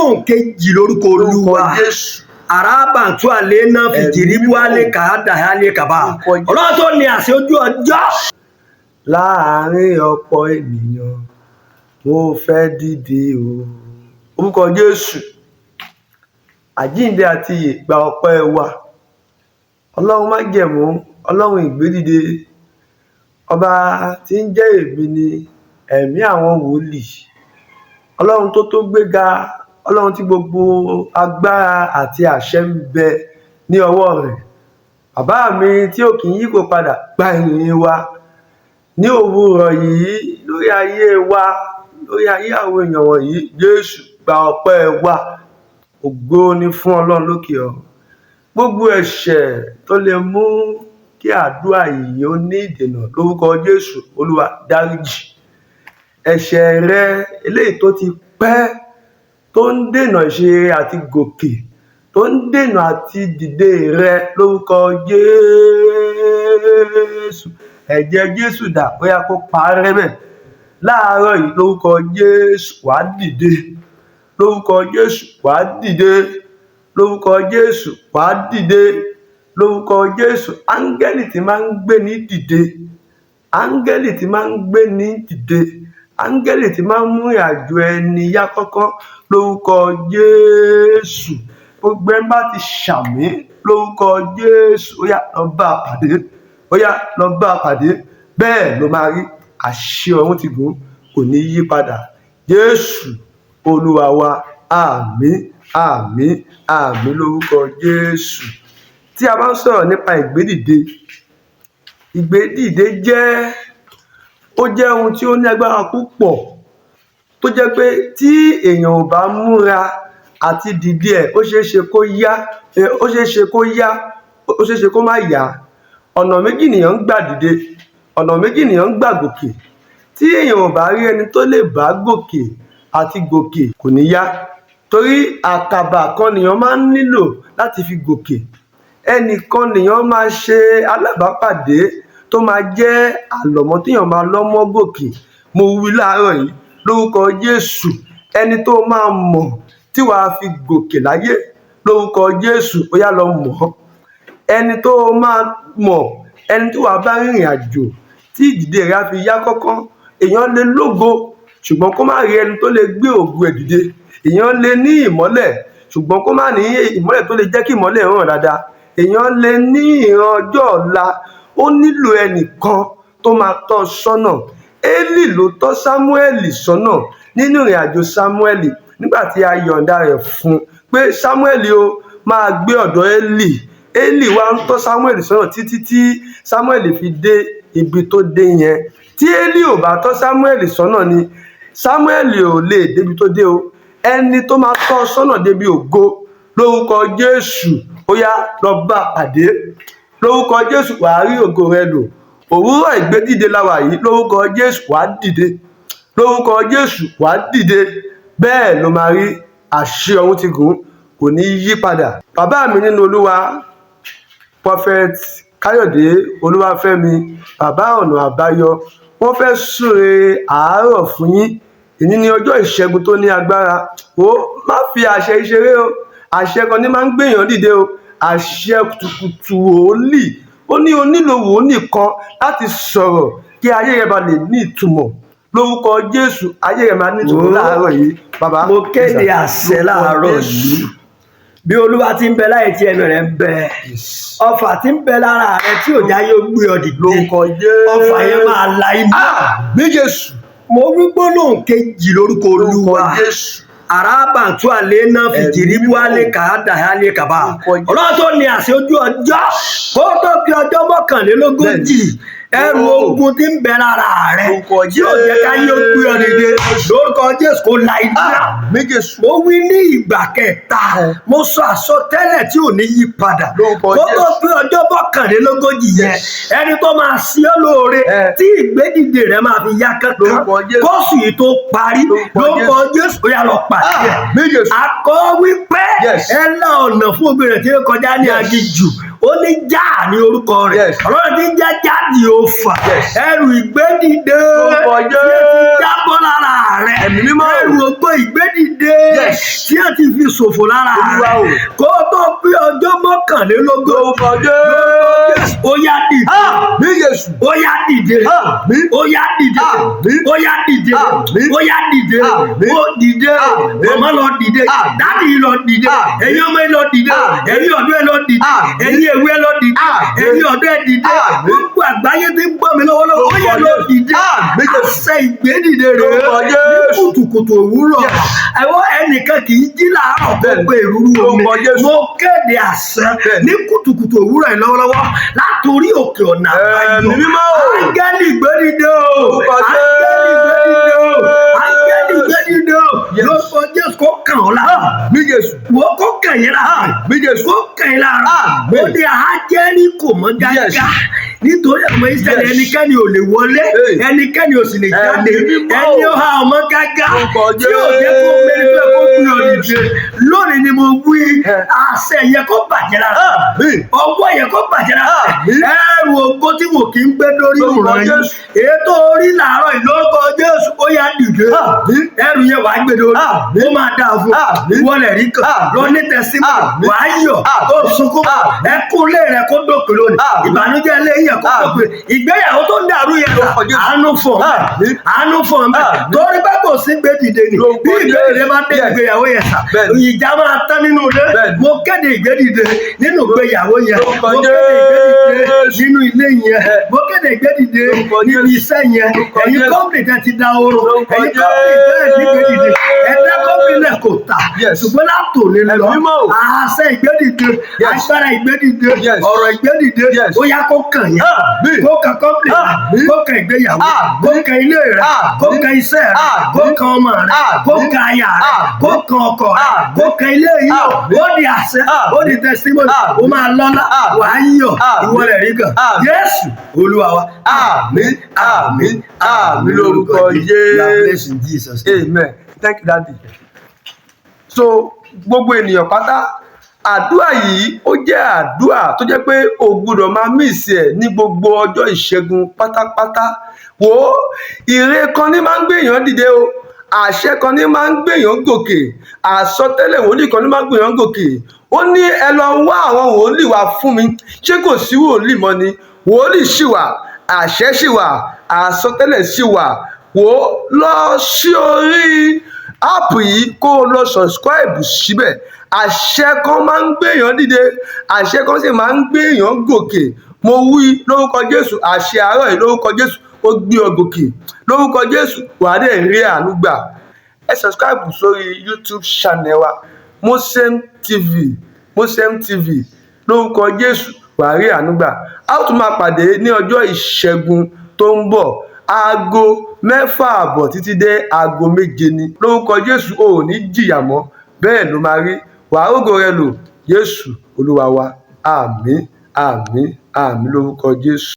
Gbólóhùn kejì lórúkọ Lórúkọ Olúwa. Jésù. Arábàntú àlẹ́ náà fìjìrí Ẹ̀mí wálé mímọ́. kàádà hálé kàbá. Lórúkọ Jésù. Ọlọ́run tó ní àṣẹ ojú ọjọ́. Láàárín ọ̀pọ̀ ènìyàn, mo fẹ́ dìde o. Orúkọ Jésù. Àjíǹde àti ìyè, gba ọpẹ́ wa. Ọlọ́run májẹ̀mú, Ọlọ́run ìgbédìde. Ọba tí ń jẹ́ èmi ni ẹ̀mí àwọn wòlíì. Ọlọ́run tó tó gbéga, Ọlọ́run tí gbogbo agbára àti àṣẹ ń bẹ ní ọwọ́ rẹ̀. Bàbá mi tí ò kì í yípo padà, gba ìyìn wa ní òwúrọ̀ yìí lórí ayé wa, lórí ayé àwọn èèyàn wọ̀nyí. Jésù, gba ọpẹ́ wa. Ògo ni fún Ọlọ́run lókè ọ̀run. Gbogbo ẹ̀ṣẹ̀ tó lè mú kí àdúrà yìí ó ní ìdènà, lórúkọ Jésù, Olúwa dáríjì. Ẹ̀ṣẹ̀ rẹ eléyìí tó ti pẹ́ tó ń dènà ìṣeré àti gòkè, tó ń dènà àti dìde rẹ, lórúkọ Jésù, ẹ̀jẹ̀ Jésù dà, bóyá kó parẹ́ bẹ́ẹ̀ láàárọ̀ yìí. Lórúkọ Jésù, wàá dìde. Lórúkọ Jésù, wàá dìde. Lórúkọ Jésù, wàá dìde. Lórúkọ Jésù, áńgẹ́lì tí máa ń gbé ní dìde, áńgẹ́lì tí máa ń gbé ní dìde, áńgẹ́lì tí máa ń mú ìrìnàjò ẹni yá kọ́kọ́, lórúkọ Jésù, gbogbo ẹ bá ti ṣàmì, lórúkọ Jésù, ó yá, lọ bá a pàdé. Ó yá, lọ bá a pàdé. Bẹ́ẹ̀ ló máa rí. Àṣẹ ọ̀run ti gùn, kò ní yí padà. Jésù Olúwa wa. Àmín, àmín, àmín lórúkọ Jésù. Tí a bá ń sọ̀rọ̀ nípa ìgbédìde, ìgbédìde jẹ́, ó jẹ́ ohun tí ó ní agbára púpọ̀, tó jẹ́ pé tí èèyàn ò bá múra àti dìde ẹ̀, ó ṣeé ṣe kó yá, ó ṣeé ṣe kó yá, ó ṣeé ṣe kó má yá. Ọ̀nà méjì nìyàn ń gbà dìde, ọ̀nà méjì nìyàn ń gbà gòkè. Tí èèyàn ò bá rí ẹni tó lè bá gòkè, àti gòkè kò ní yá, torí àkàbà kan nìyàn máa ń nílò láti fi gòkè. Ẹnìkan nìyàn máa ṣe alábàápàdé tó máa jẹ́ àlọ̀mọ́ téèyàn máa lọ́mọ́ gòkè. Mo wí láàárọ̀ yìí lórúkọ Jésù, ẹni tó máa mọ̀ tí wàá fi gòkè láyé, lórúkọ Jésù, ó yá, lọ mọ̀ ọ́. Ẹni tó máa mọ̀, ẹni tí wàá bá rìnrìn àjò tí ìdìde rẹ̀ á fi yá kọ́kọ́. Èèyàn lè lógo, ṣùgbọ́n kó má rí ẹni tó lè gbé ògo ẹ̀ dìde. Èèyàn lè ní ìmọ́lẹ̀, ṣùgbọ́n kó má ní ìmọ́lẹ̀ tó lè jẹ́ kí ìmọ́lẹ̀ hàn dáadáa. Èèyàn lè ní ìran ọjọ́ ọ̀la, ó nílò ẹnìkan tó máa tọ́ ọ sọ́nà. Élì ló tọ́ Sámúẹ́lì sọ́nà nínú ìrìn àjò Sámúẹ́lì nígbà tí a yọ̀ǹda rẹ̀ fún un pé Sámúẹ́lì o máa gbé ọ̀dọ̀ Élì. Élì wá ń tọ́ Sámúẹ́lì sọ́nà títí tí Sámúẹ́lì fi dé ibi tó dé yẹn. Tí Élì ò bá tọ́ Sámúẹ́lì sọ́nà ni, Sámúẹ́lì ò lè débi tó dé o. Ẹni tó máa tọ́ ọ sọ́nà débi ògo, lórúkọ Jésù, ó yá, lọ bá a pàdé. Lórúkọ Jésù, wàá rí ògo rẹ lò. Òwúrọ̀ ìgbédìde la wà yìí. Lórúkọ Jésù, wàá dìde. Lórúkọ Jésù, wàá dìde. Bẹ́ẹ̀ ló máa rí. Àṣẹ ọ̀run ti gùn, kò ní yí padà. Bàbá mi nínú Olúwa, Prophet Káyọ̀dé Olúwafẹ́mi, Bàbá Ọ̀nà Àbáyọ, wọ́n fẹ́ súre àárọ̀ fún yín. Èyí ní ọjọ́ ìṣẹ́gun tó ní agbára. Ó má fi àṣẹ ìṣeré o. Àṣẹ kan ní máa ń gbèyàn dìde o, àṣẹ kùtùkùtù wòólì. Ó ní o nílò wòólì kan láti sọ̀rọ̀ kí ayé rẹ bá lè ní ìtumọ̀. Lórúkọ Jésù, ayé rẹ máa ní ìtumọ̀ Wò ó, láàárọ̀ yìí, bàbá. Mo kéde àṣẹ láàárọ̀ yìí, bí Olúwa ti ń bẹ láyé tí ẹnu rẹ̀ ń bẹ, ọfà tí ń bẹ lára rẹ tí ò já yóò gbé ọ dìde, Lórúkọ Jésù. ọfà yẹn máa la iná. Àmín Jésù. Mo wí gbólóhùn kejì lórúkọ Lórúkọ Olúwa. Jésù. Arábàntú àlẹ́ náà fìjìrí Ẹ̀mí wálé mímọ́. kàádà hálé kàbá. Lórúkọ Jésù. Ọlọ́run tó ní àṣẹ ojú ọjọ́, kó tó fi ọjọ́ 41, ẹrù Oh. ogun tí ń bẹ lára rẹ Lórúkọ tí ò jẹ́ ká yóò gbé ọ dìde, lórúkọ Jésù, kó la iná. Àmín Jésù. Mo wí ní ìgbà kẹta, mo sọ àsọtẹ́lẹ̀ tí ò ní yí padà, Lórúkọ kó tó Jésù. pé ọjọ́ 41 yẹn, ẹni tó máa ṣe ọ́ lóore tí ìgbédìde rẹ máa fi yá kankan, Lórúkọ Jésù. kóṣù yìí tó parí, Lórúkọ lórúkọ Jésù, ó yá, lọ pàdé ẹ̀. Àmín Jésù. Akọ wípé ẹ la ọ̀nà fún obìnrin tí ó kọjá ní aginjù. Ó ní Já ní orúkọ rẹ̀. Ọlọ́run ti ń jẹ́ jáde òfà. Ẹrù ìgbédìde Lórúkọ tí ó ti Jésù. jábọ́ lára rẹ̀. Ẹ̀mí mímọ́. Ẹrù ògo ìgbédìde tí ó ti fi ṣòfò lára Olúwa rẹ̀. o. Kó tó pé ọjọ́ 21, Lórúkọ Jésù. ó yá dìde. Àmín Jésù. Ó yá dìde. Àmín. Ó yá dìde. Àmín. Ó yá dìde. Àmín. Ó yá dìde. Àmín. Ó dìde. Àmín. Màmá lọ dìde. Àmín. Daddy lọ dìde. Àmín. Ẹ̀yin ọmọ ẹ lọ dìde. Àmín. Ẹ̀yin ọ̀dọ́ ẹ lọ dìde. Àmín. Ẹ̀yin èwe ẹ lọ dìde. Àmín. Ẹ̀yin ọ̀dọ́ ẹ dìde. Àmín. Gbogbo àgbáyé tí ń gbọ́ mi lọ́wọ́lọ́wọ́, ó yẹ lọ dìde. Àmín Jésù. Àṣẹ ìgbédìde rẹ̀ Lórúkọ ní Jésù. kùtùkùtù òwúrọ̀. Ẹ̀wọ́ ẹnìkan kì í jí láàárọ̀ kó pe ìrúrú omi. Lórúkọ Jésù. Mo kéde àṣẹ ní kùtùkùtù òwúrọ̀ yìí lọ́wọ́lọ́wọ́ látòrí òkè ọ̀nà àbáyọ. Ẹ̀mí mímọ́ o. Áńgẹ́lì ìgbédìde o. Lórúkọ Áńgẹ́lì ìgbédìde o. Áńgẹ́lì Jésù. ìgbédìde o. Lórúkọ Jésù, kó kàn ọ́ lára. Àmín Jésù. Wo kó kàn yín lára. Àmín Jésù. Kó kàn yín lára. Àmín. Ó ní àájẹ́rì kò mọ́ gágá. Nítorí àwọn Ísírẹ́lì, ẹnikẹ́ni ò lè wọlé, Hey. ẹnikẹ́ni ò sì lè jáde. Ẹ̀mí mímọ́. Ẹni ó há ọmọ gágá Lórúkọ tí ò jẹ́ kó mẹ́rin tó yẹ kó gbé ọ dìde. Lónìí ni mo wí, àṣẹ yẹ kó bàjẹ́ lára. Àmín. Ọwọ́ yẹ kó bàjẹ́ lára. Àmín. Ẹrù ògo tí wò kí ń gbé dórí Lórúkọ ìran yìí. Jésù. Ètò orí làárọ̀ yìí lórúkọ Jésù, ó yá dìde. Àmín. Ẹrù yẹn wàá gbé dórí. Àmín. Ó máa dáa fún ọ. Àmín. Ìwọ lẹ̀ rí kan. Àmín. Lọ ní tẹsímọ̀. Àmín. Wàá yọ̀. Àmín. Ó sunkún. Àmín. Ẹkún lé rẹ kó dópin lónìí. Àmín. Ìbànújẹ́ lé yẹn kó Àmín. dópin. Ìgbéyàwó tó ń dàrú yẹn, Lórúkọ Jésù. àánú fọ̀ ọ́. Àmín. Àánú fọ̀ ọ́ mẹ́. Àmín. Torí pé kò sí gbédìde ni. Lórúkọ Bí ìgbédìde bá dé Yes. ìgbéyàwó yẹn sà, Bẹ́ẹ̀ni. ìjà máa tán nínú ilé. Bẹ́ẹ̀ni. Mo kéde ìgbédìde nínú ìgbéyàwó yẹn. Lórúkọ Mo kéde ìgbédìde Jésù. nínú ilé yẹn. Mo kéde ìgbédìde Lórúkọ níbi Jésù. iṣẹ́ yẹn. Lórúkọ Ẹ̀yin Jésù. company tẹ́ ti da oró. Lórúkọ Ẹ̀yin company tẹ́ ẹ̀ ní ìgbédìde. Ẹ̀dá company náà kò tà. Yes. Ṣùgbọ́n látòní lọ, Ẹ̀mí mímọ́ o. àṣẹ ìgbédìde, Yes. agbára ìgbédìde, Yes. ọ̀rọ̀ ìgbédìde, Yes. ó yá kó kàn yín. Àmín. Kó kàn company rẹ, Àmín. kó kàn ìgbéyàwó, Àmín. kó kàn ilé rẹ, Àmín. kó kàn iṣẹ́ rẹ, Àmín. kó kàn ọmọ rẹ, Àmín. kó kàn aya rẹ, Àmín. kó kàn ọkọ rẹ, Àmín. kó kàn ilé yìí o. Àmín. Ó di àṣẹ, Àmín. ó di testimony, Àmín. ó máa lọ́lá, Àmín. wàá yọ̀, Àmín. ìwọ rẹ̀ rí kan. Àmín. Jésù Olúwa wa. Àmín, àmín, àmín lórúkọ You are Jésù. blessed in Jesus' name. Amen. Thank you, Daddy. So gbogbo ènìyàn pátá, àdúrà yìí ó jẹ́ àdúrà tó jẹ́ pé o gbọ́dọ̀ máa miss ẹ̀ ní gbogbo ọjọ́ ìṣẹ́gun pátápátá. Wò ó, ire kan ní máa ń gbèyàn dìde o, àṣẹ kan ní máa ń gbèyàn gòkè, àsọtẹ́lẹ̀ wòlíì kan ní máa ń gbèyàn gòkè. Ó ní ẹ lọ wá àwọn wòlíì wá fún mi. Ṣé kò sí wòlíì mọ́ ni? Wòlíì ṣì wà, àṣẹ ṣì wà, àsọtẹ́lẹ̀ ṣì wà. Wò ó, lọ sí orí app yìí kó o lọ subscribe síbẹ̀. Àṣẹ kan máa ń gbèyàn dìde, àṣẹ kan sì máa ń gbèyàn gòkè. Mo wí lórúkọ Jésù, àṣẹ àárọ̀ yìí lórúkọ Jésù, ó gbé ọ gòkè lórúkọ Jésù. Wàá dẹ̀ rí àánú gbà. Ẹ subscribe sórí YouTube channel wa, Mosem TV, Mosem TV. Lórúkọ Jésù, wàá rí àánú gbà. A ó tún máa pàdé ní ọjọ́ ìṣẹ́gun tó ń bọ̀, aago 6:30 títí dé aago 7 ni. Lórúkọ Jésù, o ò ní jìyà mọ́, bẹ́ẹ̀ ló máa rí. Wàá rógo rẹ lò. Jésù Olúwa wa. Àmín, àmín, àmín lórúkọ Jésù.